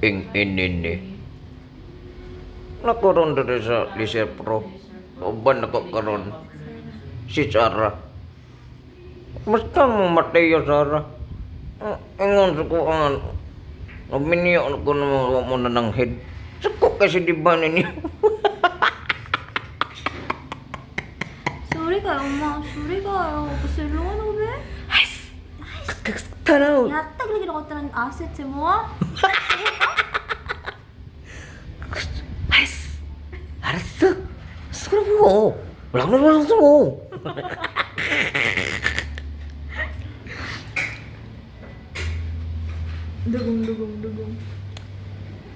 Ing inini. Nakuron diri sa Liser Pro. Uban nako karon si Sarah. Basta mo Mateo, Sarah. Ah, ingon sa ko ang nagminyo ko na mo na ng head. Sako kasi di ba ninyo? Sorry kayo, ma. Sorry kayo. Pasilungan ako, be. Tanaw. Yatag lagi na ko tanan asset sa mo, ah. 아이스. 알았어. 쓰라고. 랑랑랑쓰고. Dugong, dugong, dugong.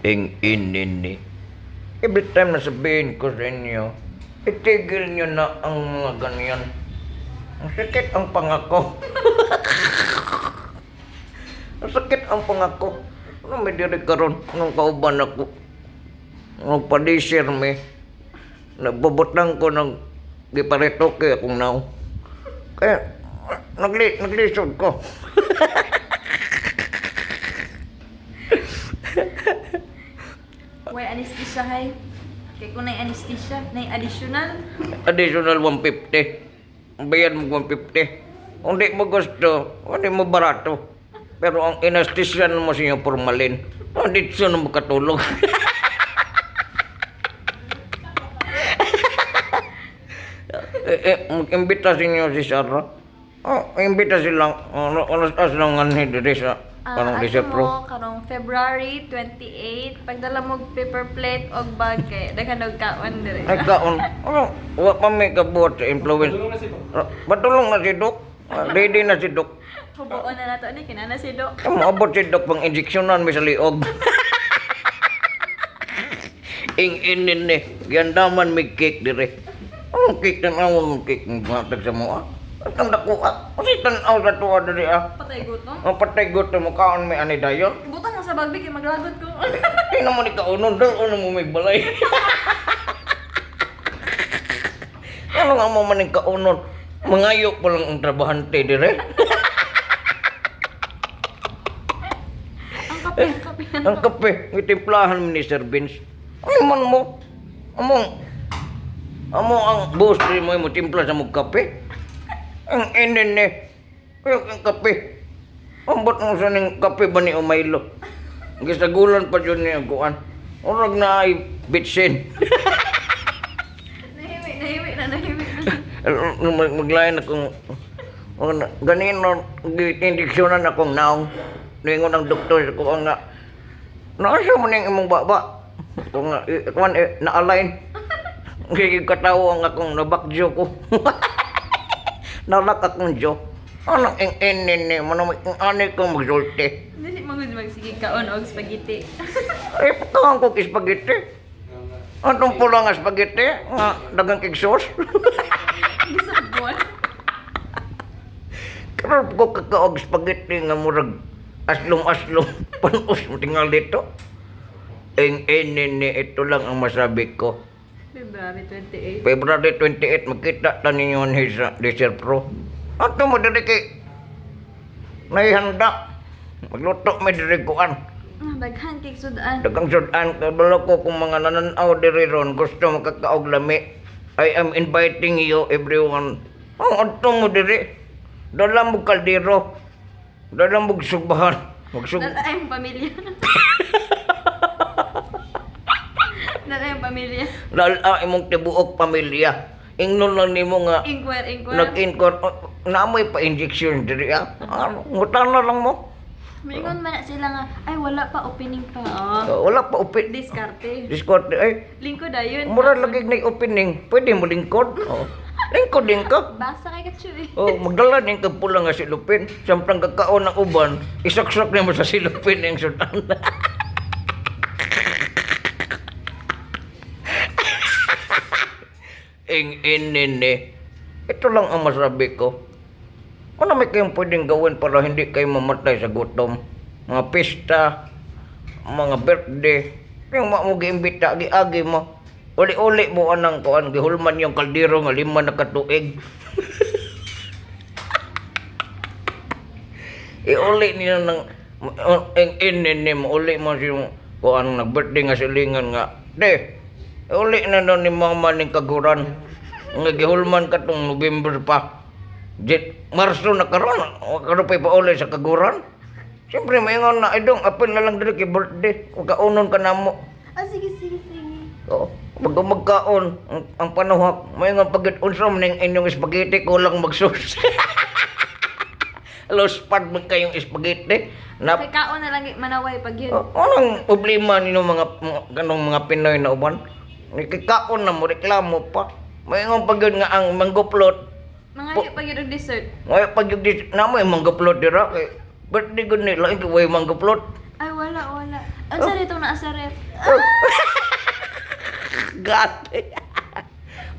Ing inini. Every time na sabihin ko sa inyo, itigil nyo na ang mga ganyan. Ang sakit ang pangako. Ang sakit ang pangako. Ano may diri karon nung kauban ako? Nung padisir mi. Nagbabotang ko ng giparetoke akong naong. Kaya, naglisod ko. Why anesthesia, hay? Kay kung nay anesthesia, nay additional. Additional 150. Ang bayad mo 150. Kung di mo gusto, hindi mo barato. Pero ang anesthesia mo sa inyo formalin. Hindi siya na makatulog. Mag-imbita sa inyo si Sarah. Oh, imbita silang, ano, ano, silang anhi diri sa, Ah, kanong ato Lisa Pro. mo, karong February 28, pagdala mo og paper plate og bag kay daghan og kaon dire. Ay, kaon. Ano, wa pa may kabuhat sa influence. Batulong na si Doc. Ah, ready na si Doc. Hubuon na nato ni kinana si Doc. Ay, Maabot si Doc pang injeksyonan may sa liog. Ing inin ni, giandaman may cake dire. Anong cake na ang cake ng matag sa mga? Ang dako ah. Kasi tanaw sa tuwa dire ah. Patay gutom. Ang patay gutom mo kaon may ani dayon. Butang na sa bagbi kay maglagot ko. Di naman ni kaunon daw ano mo may balay. Ano nga mo man ni kaunon? Mangayo pa lang ang trabahante dire. Ang kape, ang kape. Ang kape, itimplahan mo ni Sir Vince. Ano man mo? Among, amo ang boss di mo mo timpla sa mong kape. Ang inin ni, kaya ang kape. Ambot mo sa ning kape ba ni Umaylo? Gisagulan pa yun niya kuan. Urag na ay bitsin. Nahimi, nahimi na, nahimi na. Maglain akong ganino gitindiksyonan akong naong. Ningon ang doktor ko nga naasa mo ning imong baba. Ko nga kuan na-align. Kay katawo ang akong nabakjo ko. Nalak akong jo. Anong ing inin ni mo ang ani ko magsulti. Dili mo gud magsige kaon og spaghetti. Ay pagkaon ko kay spaghetti. Antong pula nga spaghetti nga dagang kig sauce. Gisabon. Karon ko kakaog spaghetti nga murag aslong-aslong panos mo tingal dito. Ing inin ni ito lang ang masabi ko. February 28. February 28 magkita ta ninyo ni sa Desert Pro. Ato mo diri kay naihanda. Magluto may diri kuan. Ah, daghan kay sudan. Dagang sudan kabalo ko kung mga nananaw diri ron gusto makakaog lami. I am inviting you everyone. Ang adto mo diri. Dala mo kaldero. Dala mo sugbahan. Magsug Dala ang pamilya. Dala ang pamilya. Dala imong tibuok pamilya. Ingnon lang nimo nga Inquire, inquire. nag-inquire naamoy pa injection diri ah. Ano, ngutana lang mo. Mingon man na sila nga, ay wala pa, opening pa. Oh. Wala pa open. Diskarte. Discord ay Lingkod ayun. mura lagi na opening. Pwede mo lingkod. Oh. Lingkod din ka. Basa kay katsu eh. Oh, magdala din ka pula nga silupin. Samtang kakaon ng uban, isaksak nimo sa silupin ang sudan. Ing inini. Ito lang ang masabi ko. Ano may kayong pwedeng gawin para hindi kayo mamatay sa gutom? Mga pista, mga birthday, yung mga mo giimbita, giagi mo. Uli-uli mo anang kuan, gihulman yung kaldero nga 5 na katuig. Iuli niya ng ang inini mo, uli mo siyang Kuan nag-birthday nga silingan nga, "De, uli na daw ni mama ning kaguran. Nga gihulman ka tong November pa. Jet, Marso na karon, wa karon pa ipauli sa kaguran." Siyempre, maingon na, "Ay dong, apil na lang diri kay birthday. Kung kaunon ka namo." Ah, sige, sige, sige. Oo. Pag magkaon, ang panuhak, maingon pagit unsa man ning inyong spaghetti, kulang magsus. Lospad man kayong spaghetti. Na, Kay kaon na lang manaway pag yun. Oh, anong problema ninyo mga ganong mga Pinoy na uban? Nakikaon na mo, reklamo pa. Maingon pag yun nga ang mango float. Mga pag yun og dessert. Ngayon pag yung dis, na mo yung mango float dira. Kay, birthday ko nila, ikaw yung mango float. Ay, wala, wala. Unsa oh. Dito naa sa ref? Gate.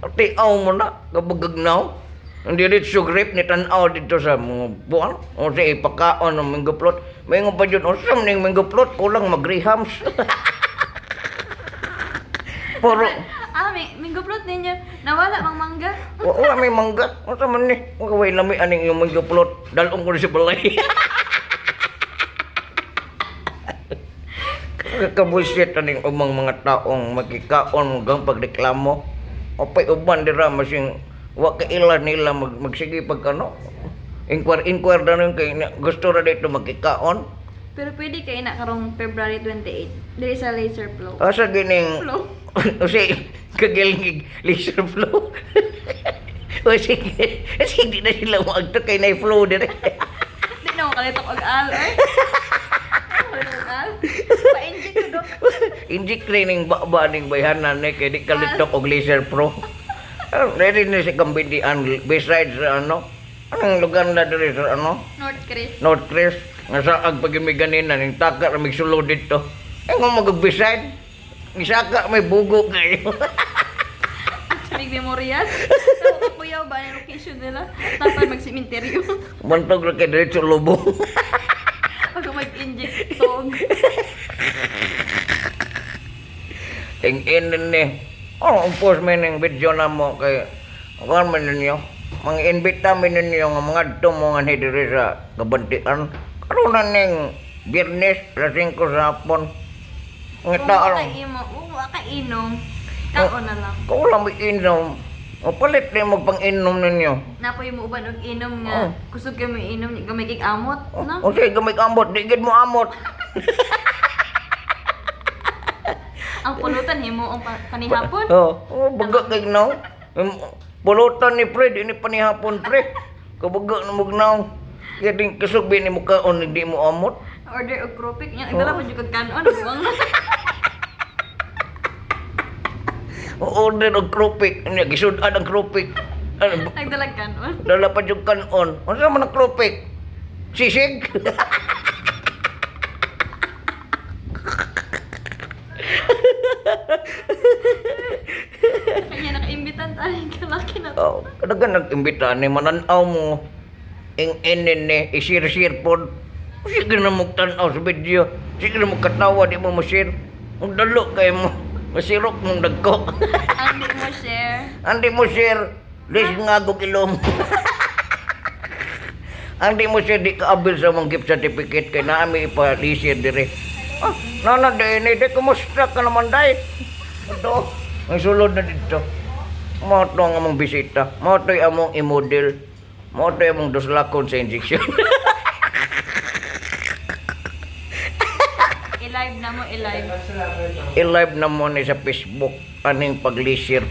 Tiaw mo na, kabagagnaw. Ang diretso grip ni tanaw dito sa mga buwan. O sa ipakaon ng mango float. Maingon pa yun, o sa ning mango float, kulang magrihams. Puro, Ah, may mango float ninyo. Nawala mang mangga. Wala may mangga. Unsa man ni? Wala lami aning yung mango float. Dalong ko na sa balay. Kabuisit aning umang mga taong magkikaon hanggang pagreklamo. Opay uban dira masing wa kaila nila magsige pag ano. Inquire inquire na nun kay gusto ra dito magkikaon. Pero pwede kay na karong February 28. Diri sa Laser Flow. Asa gining Flow. o si kagaling laser flow. O sige, sige di na sila moagto kay nay flow dire. Di na ko kalitok og al eh. Kalitok og al. Pa-inject ko dok. Inject training ba ba ning bayhanan ni kay di kalitok og laser pro. Ready na si Kambidian besides sa ano? Anong lugar na diri sa ano? North Chris. North Crest nga saag pag mi ganina ning taka ra mig sulod dito. Eh nga mag-beside. Isaka may bugo kayo. Big Memorial. Sa kuyaw ba ang location nila? Tapan magsimenteryo. Mantog ra kay diretso lubong. Pag mag-inject tog. Ting inin ni. Oh, ang post may ning video na mo kay kuan man ninyo. Mga imbita mi ninyo nga mga adto mo nga diri sa Kabantian. Karon na ning Biyernes alas 5 sa hapon. Nga Kung taon. wa ka imo, kung wa ka inom, kaon na lang. Kung wala may inom, o palit na yung magpang-inom ninyo. Napoy mo uban og inom nga Oh. kusog kay mo inom gamay kay amot, no? O sige, gamay ka amot, di gid mo amot. Ang pulutan himo ang panihapon. Oo, oh, baga kay gnaw. Pulutan ni pre, di ni panihapon pre. Kabaga na mugnaw. Kaya din kusog ni mo kaon, hindi mo amot. Order og kropik nya nagdala pa jud kag kanon buwang na. Order og krupik. Ano, gisud-an ang krupik. Ano, Nagdala kanon. dala pa yung kanon. Ano naman ang krupik? Sisig? Kanya nakaimbitan tayo kalaki na. Oh, kadagan nag-imbita ni mananaw mo. Ing inin ni, isir-sir pod. Sige na mo tanaw sa video. Sige na mo katawa, di mo mo-share. Magdalo kayo mo. Masirok mong dagko. Ang di mo share. Ang di mo share, lis nga go ilong. Ang di mo share, di kaabil sa mong gift certificate kay naami ipa-lisir dire. Ah, nana di ni di kumusta ka naman day? Ito, ang sulod na dito. Mao to ang among bisita. Mao to'y among imodel. Mao to'y among duslakon sa injection. I-live na mo, i-live. I-live na mo ni sa Facebook aning paglisir.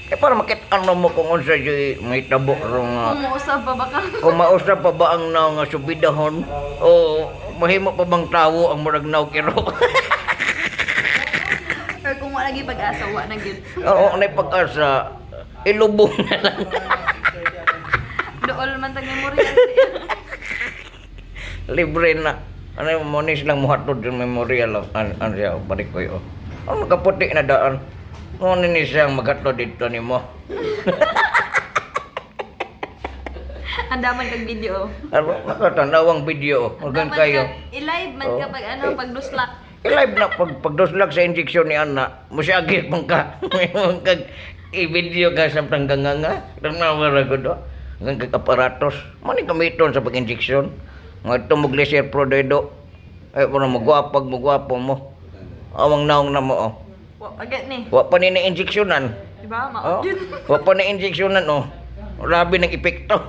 Eh para makita na mo kung unsa jud mahitabo rong Kung mausab pa ba ka? Kung mausap pa ba ang naw nga subidahon o mahimo pa bang tawo ang murag naw kiro. Or kung wala lagi pag-asa, wa na gyud. Oo, nay pag-asa ilubong na lang. Dool man tag memorial. Libre na. Ano yung monis lang muhatod yung memorial ano siya balik ko yun. Ano kaputi na daan. Mo ni siyang maghatod dito nimo. Ang daman kag video. Ano nakatanawang video. Magan Daman kayo. I-live man Oh. ka pag ano, pag duslak. I-live na pag pagduslag sa injection ni Ana, musyagit man ka. Mayroon kag i-video ka sa tangganganga. Tanawa ra gud. Ang kag aparatos. Mani gamiton sa pag-injection. Nga ito mo Glacier Pro dedo. Ay mo na magwapag magwapo mo. Amang naong na mo oh. Wa agad ni. Wa pa ni na-injeksyonan. Diba? Oh, Maot yun. wa pa na-injeksyonan oh. Grabe ng epekto.